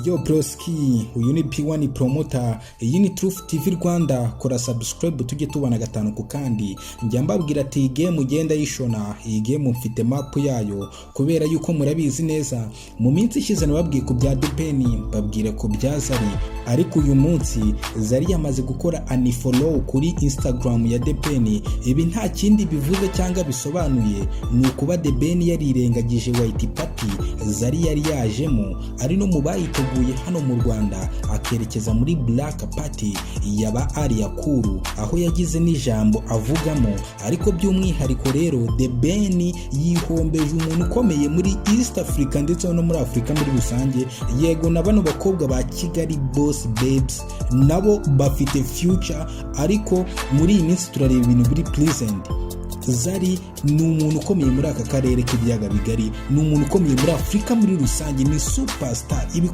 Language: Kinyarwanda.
Yo broski, uyu ni P1 Promoter, iyi ni Truth TV Rwanda. Kora subscribe tujye tubona gatanu ku kandi. Njya mbabwira ati iyi game ugenda yishona, iyi game mfite map yayo, kubera yuko murabizi neza, mu minsi ishize nababwiye ku bya The Ben, mbabwira ku bya Zari, ariko uyu munsi Zari yamaze gukora unfollow kuri Instagram ya The Ben. Ibi nta kindi bivuze cyangwa bisobanuye, ni ukuba The Ben yarirengagije White Party Zari yari yajemo, ari no mu bayiteguye hano mu Rwanda, akerekeza muri Black Party yaba Alliah Cool, aho yagize n'ijambo avugamo. Ariko by'umwihariko rero, The Ben yihombeje umuntu ukomeye muri East Africa ndetse no muri Afurika muri rusange. Yego, na bano bakobwa ba Kigali Boss Babes nabo bafite future, ariko muri iyi minsi turareba ibintu biri present. Zari ni umuntu ukomeye muri aka karere k'ibiyaga bigari, ni umuntu ukomeye muri Afurika muri rusange, ni superstar.